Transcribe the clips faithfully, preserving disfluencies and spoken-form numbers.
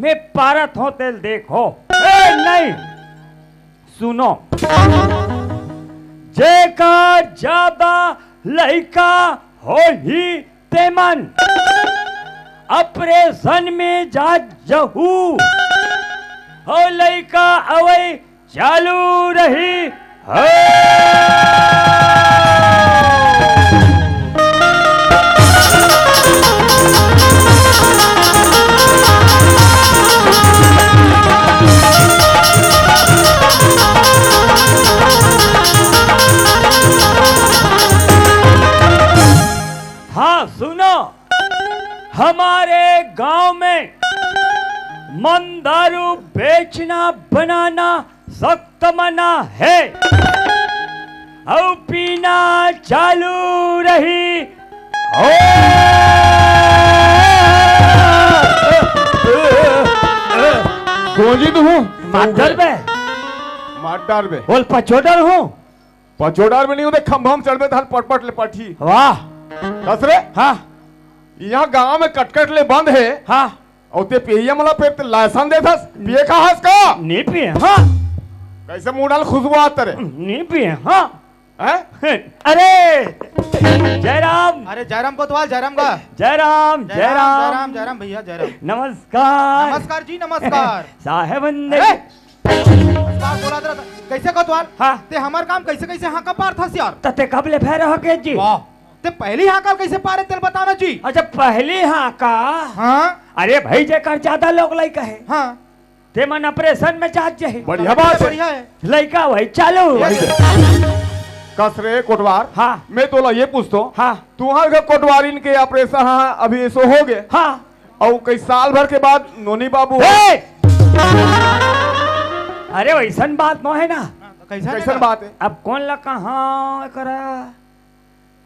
मैं पारत हों तेला देखो। ए, नहीं, सुनो, जेकर जादा लइका होही तेमन ऑपरेशन में जा जहू, हो लइका अवई चालू रही। हो। हाँ, सुनो, हमारे गांव में मंदारू बेचना बनाना सख्त मना है। अउ पीना चालू रही। हो। गोंजी तो हूँ। मार डारबे। मार डारबे। बोल पचोडर हूँ। पचोडर में नहीं होते, खंभा में चढ़बे तहन पटपट ले पाठी। वाह। कस रे? हाँ। यहाँ गांव में कटकट ले बंद है। हाँ। अउ ते पियइया मन ला फेर ते लाइसेंस देथस, पिए का हस का? नहीं पिए, हाँ। कैसे मुंह डाल खुशबू आत रे? नहीं पिए, हाँ। हैं? अरे, जयराम। अरे जयराम कोतवाल, जयराम का। जयराम, जयराम, जयराम। जयराम, जयराम भैया, जयराम। नमस्कार। नमस्कार जी, नमस्कार। साहेब अंदर। अरे, नमस्कार बोला जरा। कैसे कोतवाल? हाँ। ते हमर गांव कैसे, कैसे हाँका पारथस यार? त ते कब ले भय रह के जी? वाह। ते पहली हाँका कैसे पारे, तेल बताना जी। अच्छा, पहली हाँका? हाँ। अरे भाई, जेकर ज्यादा लोग लइका है, हाँ। ते मन ऑपरेशन में जात जही। बढ़िया बात है। बढ़िया है। लइका वही चालू। वही है। कस रे कोटवार। हाँ। मैं तोला ये पूछतो। हाँ। तुम्हारे घर कोटवारिन के ऑपरेशन, हाँ, अभी ऐसो हो गए। हाँ। अउ कई साल भर के बाद नोनी बाबू हो। ए! अरे, वैसन बात नो है ना। कैसन कैसन बात है? अब कौन ला कहाँ करा?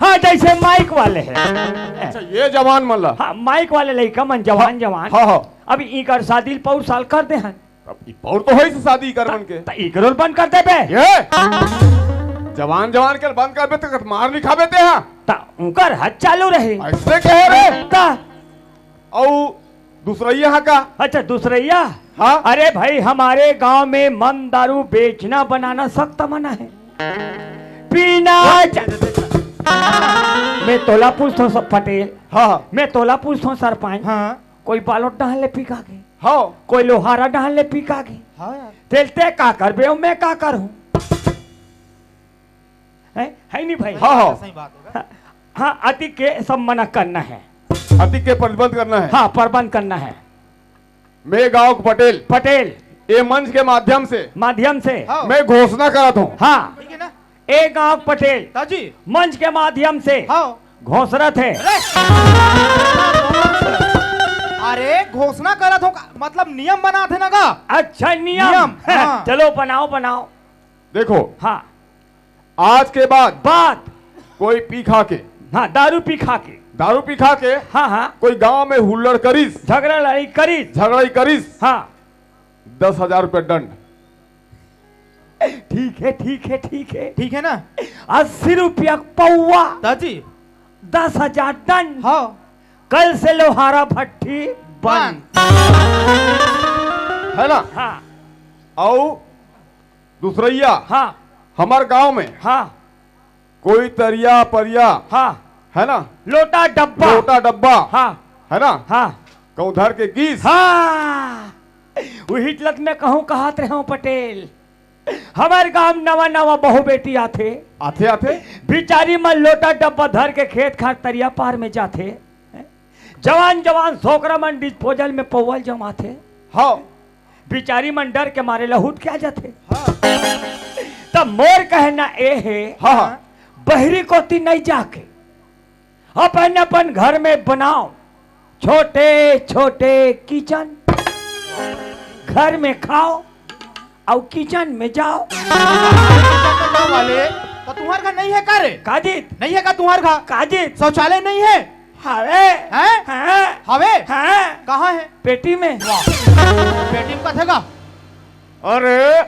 हाँ, जैसे माइक वाले हैं। अच्छा, ये जवान मन ला। हाँ, माइक वाले लइका मन, जवान, हाँ, जवान। हाँ, हाँ। अब इकर शादी पौर साल कर दे हैं। अब ई पौर तो होइस शादी कर मन के। त इकरो ल बंद कर देबे। ये? जवान, जवान के बंद करबे त मार नहीं खाबे ते हा। त उकर हद चालू रहे। ऐसे कहे रे? त अउ दूसरइया हाँका? अच्छा, दूसरइया? हाँ। अरे भाई, हमारे गांव में मन दारू बेचना बनाना सख्त मना है। पीना च-, मैं तोला पूछथों सब पटेल। हाँ, हाँ। मैं तोला पूछथों सरपंच। हाँ। कोई बालोट डाहन ले पी का गे? हाँ। कोई लोहारा डाहन ले पी का गे? हाँ यार। तेल ते का करबे, मैं का करूँ? है, है नहीं भाई? हाँ, हाँ। सही बात है। हाँ, अति के सब मना करना है। अति के प्रबंध करना है। हाँ, प्रबंध करना है। मैं गांव के पटेल। पटेल। ए मंच के माध्यम से। माध्यम से। हाँ। मैं घोषणा करत हूँ। हाँ। ठीक है ना? ए गांव के पटेल। ताजी। मंच के माध्यम से। हाँ। घोषणा थे। अरे! अरे, घोषणा करत हो का? मतलब नियम बनात हे ना का? अच्छा, नियम। नियम, हाँ। चलो, बनाओ, बनाओ। देखो। हाँ। आज के बाद बाद। कोई पी खा के। हाँ, दारू पी खा के। दारू पी खा के। हाँ, हाँ। कोई गांव में हुल्लड़ करिस। झगड़ा लड़ाई करिस। झगड़ाई करिस। हाँ। दस हजार रुपया दंड। ठीक है, ठीक है, ठीक है। ठीक है ना? अस्सी रुपया पौवा। ताजी। दस हजार दंड। हाँ। कल से लोहारा भट्टी बंद। बंद। है ना? हाँ। अउ दूसरइया, हाँ। हमर गांव में हाँ। कोई तरिया परिया, हाँ। है ना? लोटा डब्बा। लोटा डब्बा, हाँ। है ना? हाँ। कहूँ धर के गिस। हाँ। उहिच लत में कहूँ कहत रहे हूँ पटेल, हमर गांव नवा नवा बहू बेटी आथे। आथे, आथे। बिचारी मन लोटा डब्बा धर के खेत खार तरिया पार में जाथे। जवान जवान सोकरा मन डिस्पोजल में पौवल जमाथे। हाँ। बिचारी मन डर के मारे लहुट के आ जाथे। हाँ। तब मोर कहना ए हे, हाँ, हाँ। बहरी कोती नहीं जाके अपन अपन घर में बनाओ छोटे छोटे किचन, घर में खाओ अउ किचन में जाओ। वाले, तो तुम्हार घर नहीं है का रे? काजित। नहीं है का तुम्हार घर? काजित। शौचालय नहीं है? हवे। हैं? हाँ। हवे? हाँ। कहाँ है? पेटी में। वाह। पेटी में कथे का? अरे,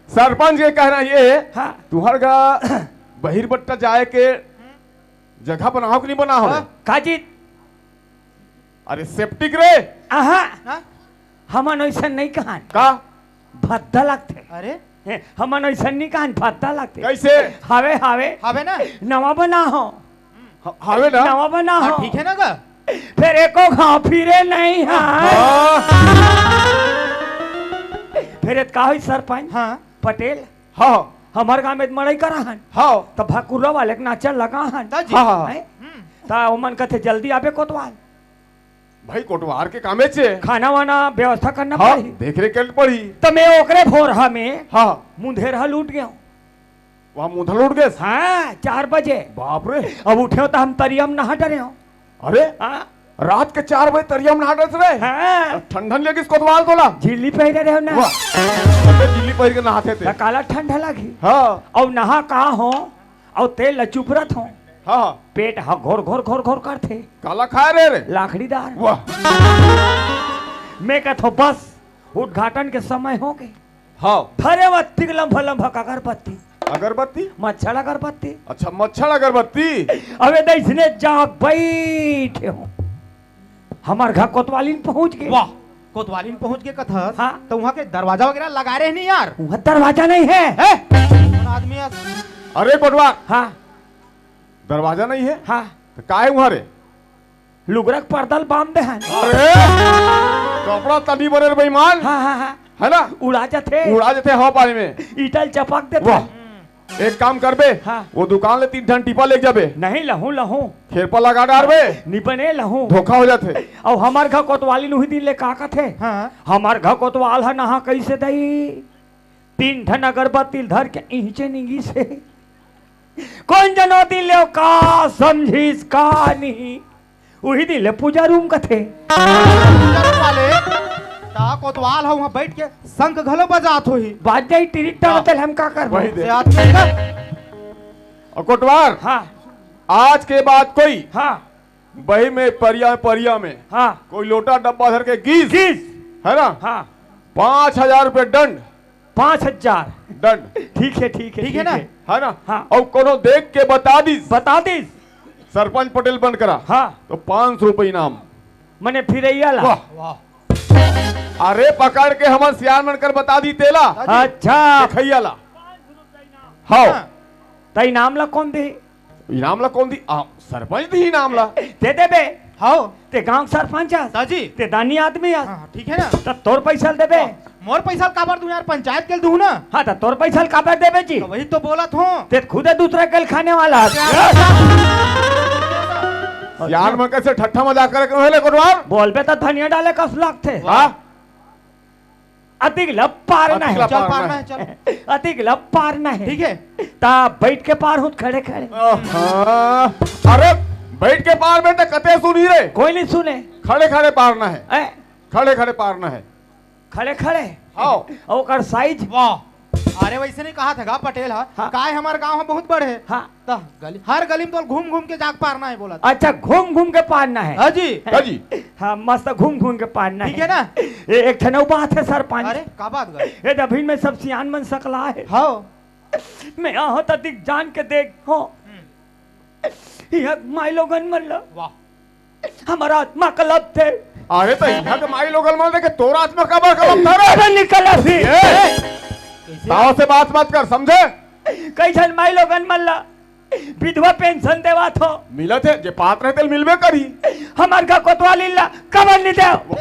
सरपंच के कहना ये है, हाँ। तुम्हार घर बहिरबट्टा जाए के जगह बनाओ कि नहीं बनाओ? हाँ। काजित। अरे, सेप्टिक रे। आहा। हाँ? हमन अइसन नइ कहन। का? भद्दा लगथे। अरे? हे, हमन अइसन नइ कहन, भद्दा लगथे। कइसे? हावे, हावे। हावे ना? नवा बना हो। ह-, हावे ना? नवा बना हाँ, हो। ठीक है ना गा? फेर एको घांव फिरे नइ हे। हाँ। फेर एत का होइस सरपंच? हाँ। पटेल। हाँ। हमर गांव में मड़ई करा हन। हाँ। त भकुरा वाले के नाचा लगा हन। त जी। हाँ, हाँ। हैं? हम्म। त ओमन कथे, "जल्दी आबे कोतवाल।" भाई, कोटवार के कामे चे। खाना वाना व्यवस्था करना हाँ, पड़ही। देख रेख करना पड़ही। त मैं ओकरे भोरहा में हाँ। मुंधेरहा लूट गेंव। वहाँ मुंधेरहा लूट गेस? हाँ, चार बजे। बाप रे। अब उठेंव त हम तरिया में नहा डरेंव। अरे, हाँ। रात के चार बजे तरिया में नहा डरेस रे? हाँ। त ठंडा नइ लगिस कोतवाल तोला? झिल्ली पहिरे रहेंव ना। वाह। अबे झिल्ली पहिर के नहाथे ते। त काला ठंडा लगही। हाँ। अउ नहा का हो, अउ तेल ल चुपरत हो। हाँ, हाँ। पेट ह घोर घोर घोर घोर करथे। काला खाय रहे रे? लाखड़ी दार। वाह। मैं कथों बस, उद्घाटन के समय होगे। हाँ। धरेंव अतिक लंबा लंबा अगरबत्ती। अगरबत्ती? मच्छर अगरबत्ती। अच्छा, मच्छर अगरबत्ती। अबे दइसने जाग बइठे हों। हमर घर कोतवालिन पहुंच गे। वाह, कोतवालिन पहुंच गे कथस। हाँ। त उहाँ के दरवाजा वगैरह लगा रहे नहीं यार? उहाँ दरवाजा नइ हे। हे? कौन आदमी है? अरे कोटवार। हाँ। दरवाजा नइ हे? हाँ। त का हे उहाँ रे? लुगरा के पर्दा ल बांध दे हन। अरे, कपड़ा तनी बने रे बेईमान। हाँ, हाँ, हाँ। है ना? उड़ा जाथे। उड़ा जाथे हवा पानी में। ईटा ल चपक देथे। वाह। एक काम करबे, हाँ। वो दुकान ले तीन ठन टीपा लेके जाबे। नहीं लहूं, लहूं। खेरपा लगा डारबे। नि बने लहूं। धोखा हो जाथे। अउ हमर घर कोतवालिन उही दिन ले का कथे? हाँ। हमर घर कोतवाल ह नहा कइसे दई? तीन ठन अगरबत्ती ल धर के इहिंचे निंगिस हे। कोन जनो दिन ले ओ का समझिस, का नहीं? उही दिन ले पूजा रूम कथे। पूजा रूम वाले, त कोतवाल ह उहाँ बइठ के शंख घलो बजात होही। बाज जाही टिरिक टाड़ा, हाँ। तेला हम का करबो? वही दे। से आदमी का? अउ कोटवार, हाँ। आज के बाद कोई हाँ। बही में परिया, परिया में हाँ। कोई लोटा डब्बा धर के गिस, गिस। है ना? हाँ। पाँच हजार रुपये दंड। पाँच हजार। दंड। ठीक है, ठीक है, ठीक है ठीक ना? है। है ना? हाँ। अउ कोनो देख के बता दिस। बता दिस। सरपंच पटेल बन करा। हाँ। तो पाँच सौ रुपये इनाम। मने फिरैया ला। वाह। वाह। अरे पकड़ के हमर सियान मन कर बता दी तेला। अच्छा। देखैया ला। हाँ। त इनाम ला कोन दे? इनाम ला कोन दी? आ, सरपंच दी इनाम ला। ते देबे। हाँ। ते गांव सरपंच हस। त जी। ते दानी आदमी हस। हाँ, ठीक है ना? त तोर पैसा ल देबे। मोर पैसा ल काबर दूं यार, पंचायत के ल दूं ना। हाँ, त तोर पैसा ल काबर देबे जी? त वही तो बोलत हों। ते खुदे दूसरा के ल खाने वाला हस। यार मन कइसे ठट्ठा मजाक करे के होले कोटवार? बोलबे त धनिया डाले कस लगथे। हाँ? अतिक ल पारना हे। अतिक ल चल, पारना पारना हे। हे, चल। अतिक ल पारना हे। ठीक है। त बइठ के पारहूं त खड़े खड़े। आहा। अरे, बइठ के पारबे त कते सुनही रे? कोई नइ सुने। खड़े खड़े पारना हे। ए? खड़े खड़े पारना हे। खड़े खड़े? हाँ। अउ ओकर साइज? वाह। अरे वइसे नइ कहत हे गा पटेल ह। हाँ। काय हमर गांव ह बहुत बड़े हे। हाँ। त गली, हर गली में तो घूम घूम के जाके पारना हे बोलत। अच्छा, घूम घूम के पारना हे। हाँ जी। हाँ जी। हाँ, मस्त घूम घूम के पारना हे। ठीक है ना? ए, एक ठन अउ बात हे सरपंच। अरे, का बात गा? ए, अभी में सब सियान मन सकला हे। हाँ। मैं आहूं त अतिक जान के देख हो। हम्म। इहाँ माई लोगन मन ला। वाह। हमर आत्मा कलपथे। अरे त इहाँ के माई लोगन मन देखे तोर आत्मा काबर कलपथे रे? अरे निकल अभी। ए, कइसे? ताव से बात मत कर, समझे? कइसन माई लोगन मन ला विधवा पेंशन देवत हो? मिलत हे, जे पात्र हे तेला मिलबे करही। हमर घर कोतवालिन ला काबर नइ देव?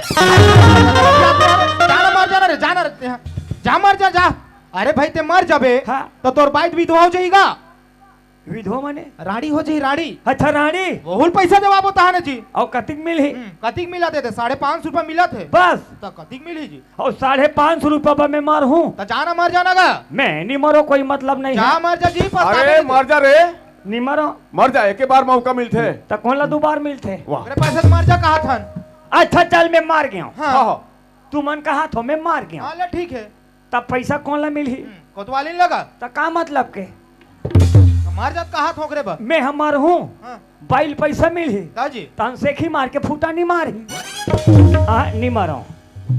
जा ना मर जा ना रे, जा ना रे, जा मर जा, जा। अरे भाई ते मर जाबे हाँ। त तोर बाई विधवा हो जाही गा। विधवा माने? राड़ी हो जाही, राड़ी। अच्छा, राड़ी। वहू ल पैसा देवाबो तहाने जी। अउ कतिक मिलही? हम्म, कतिक मिलत हे? साढ़े पाँच सौ रुपया मिलत हे। बस। त कतिक मिलही जी? अउ साढ़े पाँच सौ रुपया बर मैं मरहूं? त जा ना मर जा ना गा। मैं नइ मरों, कोई मतलब नइ हे। जा मर जा जी, पछताबे अरे नइ मर जा रे। नइ मरों। मर जा, एके बार मौका मिलथे। त कोन ला दू बार मिलथे? वाह। अरे पैसा त मर जा कहत हन। अच्छा चल मैं मर गेंव। हाँ। हाँ, हाँ। तुमन कहत हो मैं मर गेंव। हाँ ले ठीक हे। त पैसा कोन ला मिलही? हम्म, कोतवालिन ला गा। त का मतलब के? त मर जा त कहत हों ओकरे बर। मैं ह मरहूं, हाँ। बाई ल पैसा मिलही। का जी? त अनसेखी मार के फूटा नइ मारही। हाँ, नइ मरों।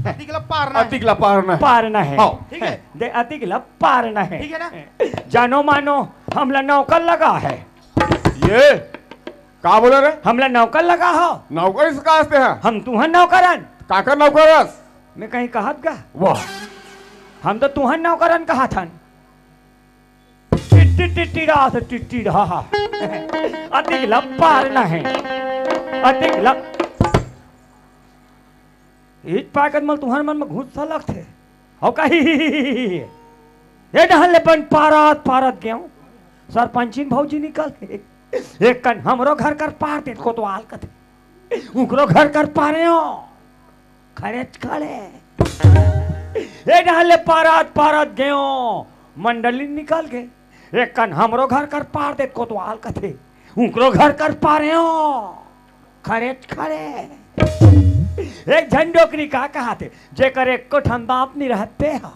अतिक ला पारना हे। अतिक ला पारना हे। पारना हे। हाँ। ठीक हे। दे, अतिक ला पारना हे। ठीक हे ना? जानो मानो, हमला नौकर लगा हे। ये का बोले रे? हमला नौकर लगा हो। नौकर इसका हंसते हैं। हम तुहर नौकर हन। काकर नौकर हस? मैं कहीं कहत गा? वाह। हम तो तुहन नौकरन कहत हन। टिट्टी टिट्टी रहा से टिट्टी रहा। अतिक ला पार नहीं। अतिक ला। ईच पाकत मल तुहर मन में गुस्सा लगथे। हो कही। ए डहन ले बन पारत पारत गेंव। सरपंचिन भौजी निकल के। एक कन हमरो घर कर पार देत कोतवाल कथे। उकरो घर कर पारे हो। खड़ेच खड़े। ए डहन ले पारत पारत गेंव। मंडली निकल के। एक कन हमरो घर कर पार देत कोतवाल कथे। उकरो घर कर पारे हो। खड़ेच खड़े। एक झन डोकरी का कहाथे, जेकर एको ठन दांत नी रहत ते ह।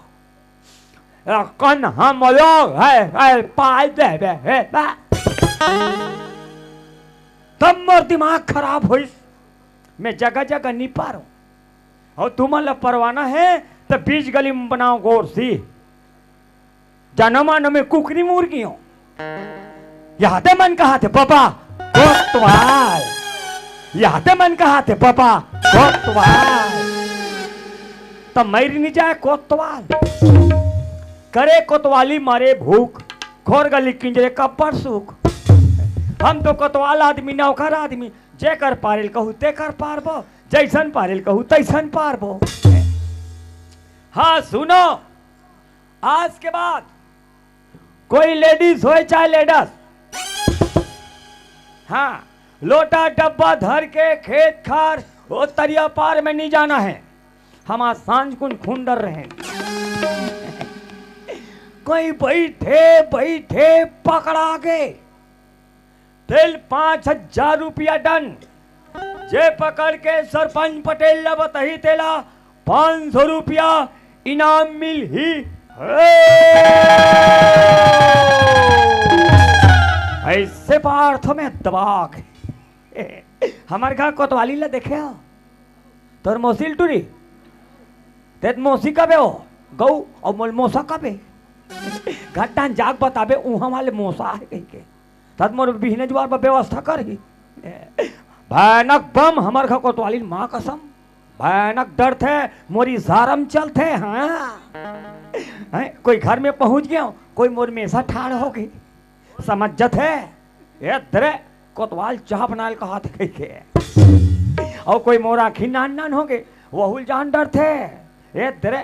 एक कन हमरो घर कर पार देबे हे बा। तब मोर दिमाग खराब होइस। मैं जगह जगह नी पारों। अउ तुमन ला परवाना हे, त बीच गली में बनाओ गोरसी। जानो मानो में कुकरी मुर्गी हो। यहां ते मन कहाथे बबा कोतवाल। यहां ते मन कहाथे बबा कोतवाल। त मइर नी जाए कोतवाल। करे कोतवाली मरे भूख। घोर गली किंजरे कब्बर सुख। हम तो कोतवाल आदमी, नौकर आदमी। जेकर पारेल कहू तेकर पारबो। जैसन पारेल कहू तैसन पारबो। हाँ सुनो, आज के बाद कोई लेडीज होए चाहे लेडस, हाँ, लोटा डब्बा धर के खेत खार ओ तरिया पार में नी जाना हे। हम आज सांझ कुन खुंडर रहेन। कोई बइठे बइठे पकड़ा गे। तेला पांच हजार रुपया डन। जे पकड़ के सरपंच पटेल ला बताही तेला पांच सौ रुपया इनाम मिलही। अइसे पारथों मैं दबा के। हमर घर कोतवाली ला देखे हो? तोर मौसी ल टूरी। ते त मौसी कबे हो? गऊ अउ मोल मोसा कबे? घट्टान जाग बताबे उहां वाले मोसा हे कहिके। तब मोर बिहने जुआर बर व्यवस्था करही। भयानक बम हमर घर कोतवाली मां कसम। भयानक डरथे, मोरी सारम चलथे। हाँ। हैं? कोई घर में पहुंच गेंव, कोई मोर मेसा ठाड़ हो गे। समझ जथे, ए दरे, कोतवाल चाह बनायल कहाथे कहिके। अउ कोई मोर आँखी नान नान हो गे, वहू ल जान डरथे। ए दरे,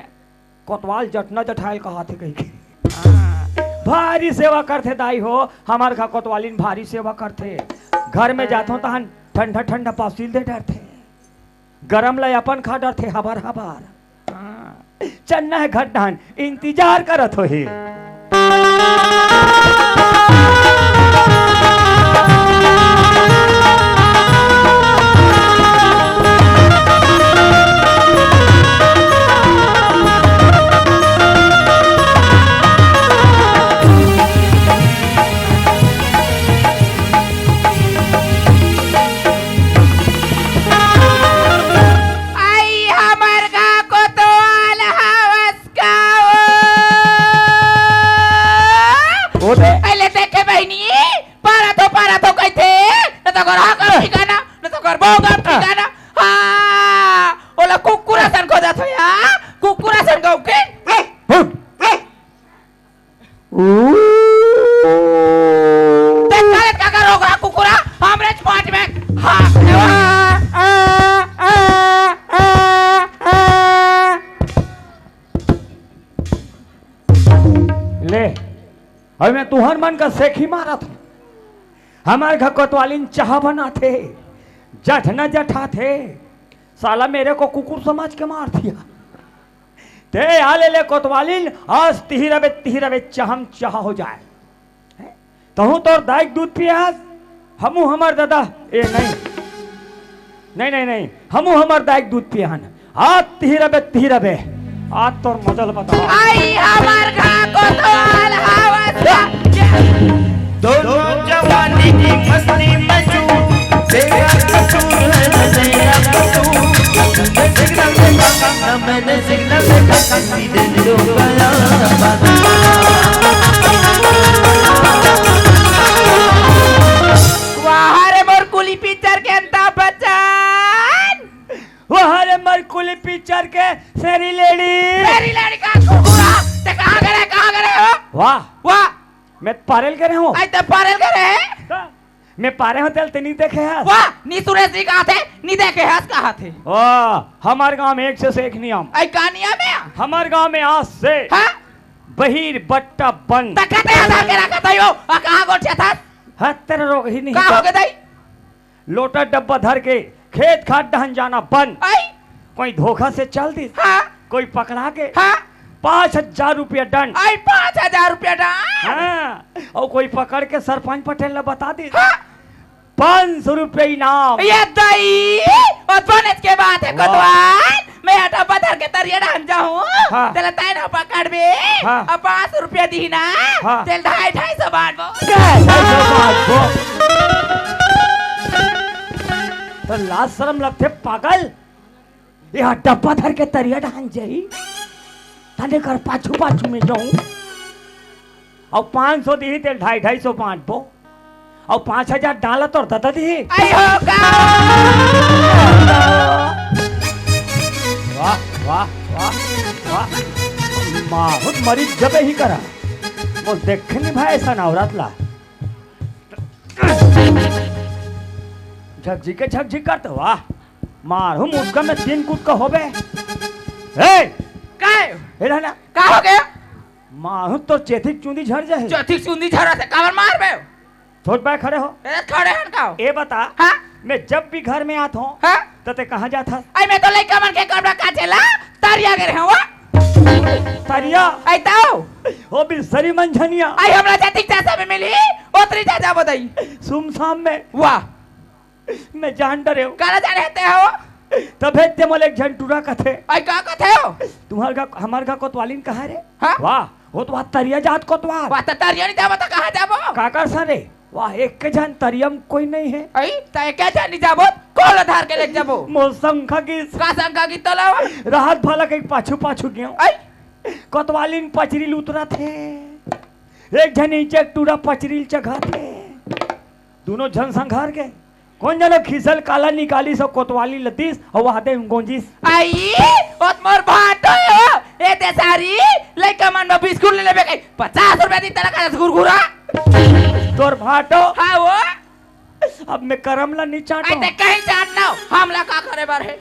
कोतवाल जटना जठायल कहाथे कहिके। हाँ, भारी सेवा करथे दाई हो, हमर घर कोतवालिन भारी सेवा करथे। घर में जाथों तहन ठंडा ठंडा पासिल दे डरथे। गरम ल अपन खा डरथे हबर हबर। हाँ, चन्ना हे घर डहन, इंतजार करत होही। आई हमर गा कोतवाल हवस का ओ? ओ दे। अइले देखे बहिनी, पारत हो, पारत हो कहिथे, न तो कर हा का ठिकाना, न तो कर बो का ठिकाना। हाँ, ओला कुकुर असन खोजत हो या, कुकुर असन गऊ के। देख साले काकर ओकरा कुकुरा, हमरे पाँच में हाथ देवा। ले, अभी मैं तुहर मन का सेखी मारत हूँ। हमर घर कोतवालिन चाह बनाथे, जठ न जठाथे। साला मेरे को कुकुर समझ के मार दिया। ते आ ले, ले कोतवालिन, आज तिही रबे, तिही रबे, चहम चहा हो जाए। हैं? तहूँ तोर दाई के दूध पिए हस, हमू हमर दादा, ए नहीं। नहीं, नहीं, नहीं, हमू हमर दाई के दूध पिए हन। आज तिही रबे, तिही रबे, आज तोर मजा ल बता। आई हमर घर कोतवाल हवस। दोनों जवानी की फसली में चूर, तेरा कसूर है न तेरा कसूर। मैंने सिग्नल देखा, न मैंने सिग्नल देखा, सीधे लो गया। वाह रे मोर कुली पिक्चर के अंता बच्चन। वाह रे मोर कुली पिक्चर के लेडी। मेरी लेडी का कुकुरा, ते कहाँ करे, कहाँ करे हो? वाह। वाह। मैं पारेल करे हूँ। आई ते पारेल करे है? तो मैं पारे हूँ, तेल ते नहीं देखे है। वाह, नी सुरेश जी कहा थे, नी देखे है, कहा थे। वाह, हमारे गांव में एक से एक नियम। आई का नियम है? हमारे गांव में आज से हाँ? बहिर बट्टा बंद। तकते आधार के रखा था यो, आ कहाँ गोठिया था? हाँ, तेरे रोग ही नहीं का था। हो गया दाई? लोटा डब्बा धर के खेत खाट डहन जाना बंद। आई? कोई धोखा से चल दिस, हाँ। कोई पकड़ा के, हाँ। पाँच हजार रुपया दंड। आई, पाँच हजार रुपया दंड। हाँ, और कोई पकड़ के सरपंच पटेल ला बता दिस, हाँ। पाँच सौ रुपया इनाम। ये दई, और बोनस के बात है वाह। कोतवाल। मैं आटा पत्थर के तरिया डाल जाऊं, हाँ। तेला तैं ना पकड़बे, हाँ। और पाँच सौ रुपया दी ना, हाँ। तेल ढाई, ढाई सौ बांटबो। ढाई सौ बांटबो। तो लाज शरम लगथे पागल, ये डब्बा धर के तरिया डाल जाई, तने कर पाछू पाछू में जाऊं। अउ पाँच सौ दिही, तेल ढाई, ढाई सौ बांटबो। अउ पाँच हजार डाला तोर ददा दिही। आई हो का? वाह, वाह, वाह, वाह। माहुत मरीज जबे ही करा। वो देखे नहीं भाई ऐसा नवरात ला। झकझिके झकझिक करते, वाह। मारहूं मुटका में तीन कुटका होबे। ए! काय? ए रहना। का हो गया? मारहूं तोर चेथिक चुंदी झर जाए। चेथिक चुंदी झरा से काबर मारबे? छोट भाई खड़े हो। ए, खड़े हन का? ए बता, हाँ? मैं जब भी घर में आत हूँ, हाँ? तो ते कहाँ जात हस? आई मैं तो लइका मन के कपड़ा काचे ला तरिया गे रहे हूँ। तरिया? आई ताऊ। ओ बिसरी मंझनिया। आई हमरा जतिक चाचा में मिली, ओतरी चाचा बताई। सुमसाम में। वाह। मैं जान डरे हूँ। काला जाने हते हो? तभे ते मोले एक झन टूरा कथे। आई का कथे हो? तुम्हार का, हमार का कोतवालिन कहाँ रे? हाँ? वाह, वो तो वहाँ तरिया जात कोतवाल। वाह, त तरिया नहीं जाबो त कहाँ जाबो? का कर सा रे? वाह, एक के झन तरिया में कोई नहीं है। आई, त एक के झन नहीं जाबो, कोल धार के ले जाबो। मोर संखा की का संखा की तलावा? राहत भला के पाछू पाछू गयो। आई? कोतवालिन पचरी ल उतरत हे। एक झन नीचे एक टूरा पचरी ल चघत हे। दोनों झन संघार के। कोन जनो खिसल काला निकालिस अउ कोतवाली ल दिस अउ वहादे गोंजिस। आई, ओत मोर भाटो हो। ए देसारी, लइका मन बर बिस्कुट ले लेबे कही, पचास रुपया दी तेला का गुरगुरा। तोर भाटो? हाँ वो। अब मैं करम ला नहीं चाटो। आई ते कहीं चाटना हो, हमला का करे बर है?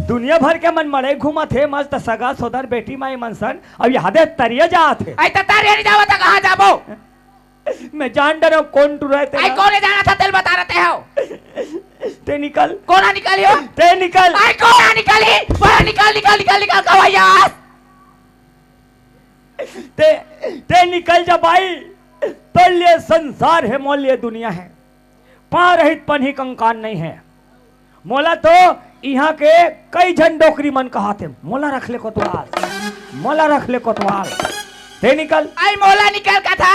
दुनिया भर के मन मड़ई घूमत हे, मस्त सगा सोदर बेटी माई मन सन, अब यहादे तरिया जात हे। आई त तरिया नहीं जावत त कहाँ जाबो? मैं जान डरे हूँ कोन टूरा हे तेला। आई कोन हे जाना था, तेल बता रहे हो। ते निकल। कोन हा निकल हो? ते निकल। आई कोन हा निकल ही? बोला निकल, निकल, निकल, निकल, कहो यार। ते, ते निकल जा भाई। तोर लिए संसार हे, मोर लिए दुनिया हे। पाँव रहित पनही कंकान नहीं हे। मोला तो इहाँ के कई झन डोकरी मन कहाथे, "मोला रख ले कोतवाल, मोला रख ले कोतवाल।" ते निकल। आई मोला निकल कथा,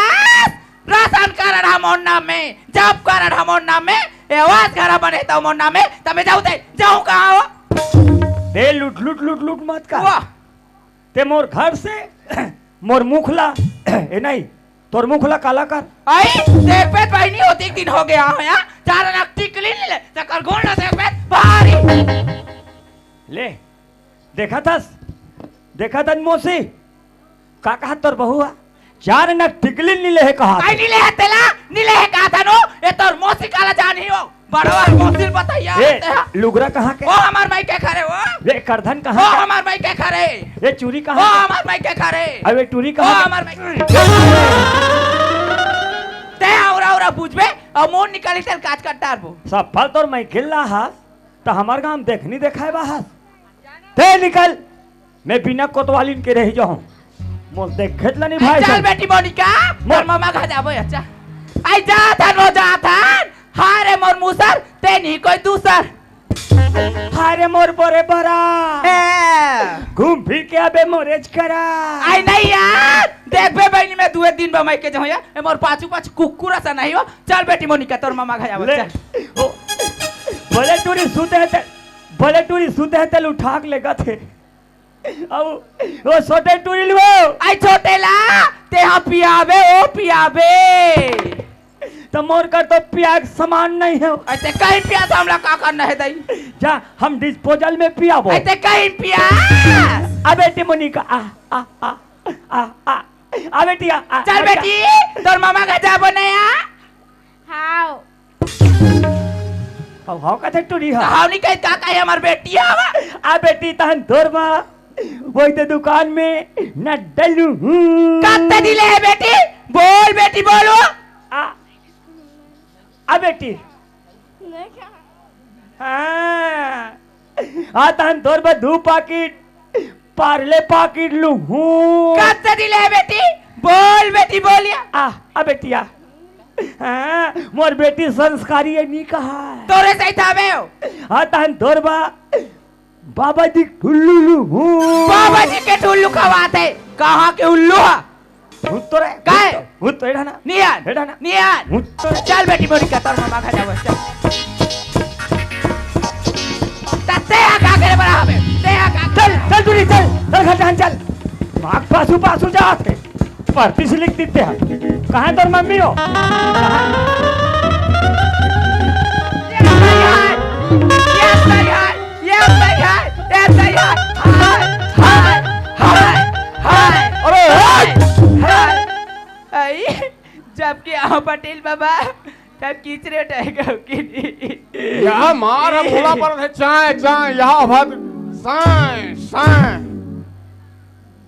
राशन कारड हा मोर नाम में, जॉब कारड हा मोर नाम में, आवास घर बने तो मोर नाम में, त मैं जाऊँ ते, जाऊँ कहाँ हो? ते लूट, लूट, लूट, लूट मत कर। वाह। ते मोर घर से, मोर मुखला, ए नहीं, तोर मुखला काला कर। आई, देख पे बहिनी होती एक दिन हो गया हो यहाँ, चार आना टिकली नहीं ले, तकर गोड़ ना देख पे, भारी। ले, देखा थस, देखा थन मौसी, का कहा तोर बहू हा? चार आना टिकली नहीं ले हे कहा आई थन। नहीं ले हे तेला, नहीं ले हे कहा थन हो, ये तोर मौसी काला जान ही हो। बड़वा मोसिल बताइया ए, ते हा। लुगरा कहाँ के? ओ हमार माई के खरे हो। ए करधन ओ कहाँ के? हमार माई के खरे। ए चूरी ओ कहाँ के? हमार माई के खरे। अब ए टूरी ओ कहाँ के? हमार माई। ते औरा औरा बुझबे, अउ मोर निकाली तेल काज कर डारबो। सब फल तोर माई गिल्ला हस, त हमार गांव देखनी देखाए बा हस। ते निकल, मैं बिना कोतवालिन के रह जाऊं। मोर देखे ला नहीं भाई चल साहब। बेटी मोनिका, मोर मोर मामा घर जाबो, अच्छा। आई जा थन, वो जा थन। हाय रे मोर मुसर, ते नहीं कोई दूसर। हाय रे मोर बोरे बरा। ए। घूम फिर के अबे मोरेज करा। आई नहीं यार, देख बे बहिनी, मैं दुए दिन बा माई के जाऊं यार। ए मोर पाछू पाछू कुकुर असा नहीं हो। चल बेटी मोनिका, तोर मामा घर जाबो, ले। चल। ओ, भले टूरी सुते हे ते, भले टूरी सुते हे तेल उठा के लेगत हे। अउ ओ छोटे टूरी लुओ। आई छोटे ला, ते हा पियाबे, ओ पियाबे। त मोर कर तो पिया के सामान नहीं हे। आई ते कहीं पिया त हमला का करना हे दई? जा, हम डिस्पोजल में पियाबो। आई ते कहीं पिया। आ बेटी मोनिका, आ, आ, आ, आ, आ, आ बेटी, आ, आ, चल आ, बेटी, तोर मामा घर जाबो ना या? हाव। हाव, हाव कथे टूरी हा। हाव नहीं कहे, का कहे, हमर बेटी आवा। आ बेटी, तहन तोर माँ, वही तो दुकान में न डलू हूँ। कत्ते दिले है बेटी? बोल बेटी, बोलो। आ, आ बेटी। हाँ। आ तहन तोर बर दू पाकिट पारले पाकिट लूहूं। कब से दिले है बेटी? बोल बेटी, बोलिया। आ, आ बेटिया। हाँ, मोर बेटी संस्कारी है, नी कहा। तोरे सही थावे हो। आ तहन तोर बर बाबा जी ठुल्लू लूहूं। बाबा जी के ठुल्लू खवात है। कहाँ के उल्लू है? भूत तो रे, काय? भूत तो, भूत तो, एड़ा ना। नियान। एड़ा ना। नियान। भूत तो रे। चल बेटी, बोरी का तोर मामा खा जाबो, चल। त ते हा का करे बड़ा हवे? ते हा का चल, चल दूरी, चल। चल घर जान, चल। माँ पासू, पासू जात है। परती से लिख देते हैं। कहाँ है तोर मम्मी हो? कहाँ? ये सही है। ये सही है। ये सही है। ये सही है। हाय, हाय, हाय, हाय। अरे, हाय, हाय। आई, जब के आओ पटेल बाबा, तब कीचरे उठाएगा कि नहीं? यहाँ मार हम भोला पर थे, चाय, चाय, यहाँ भात, साय, साय।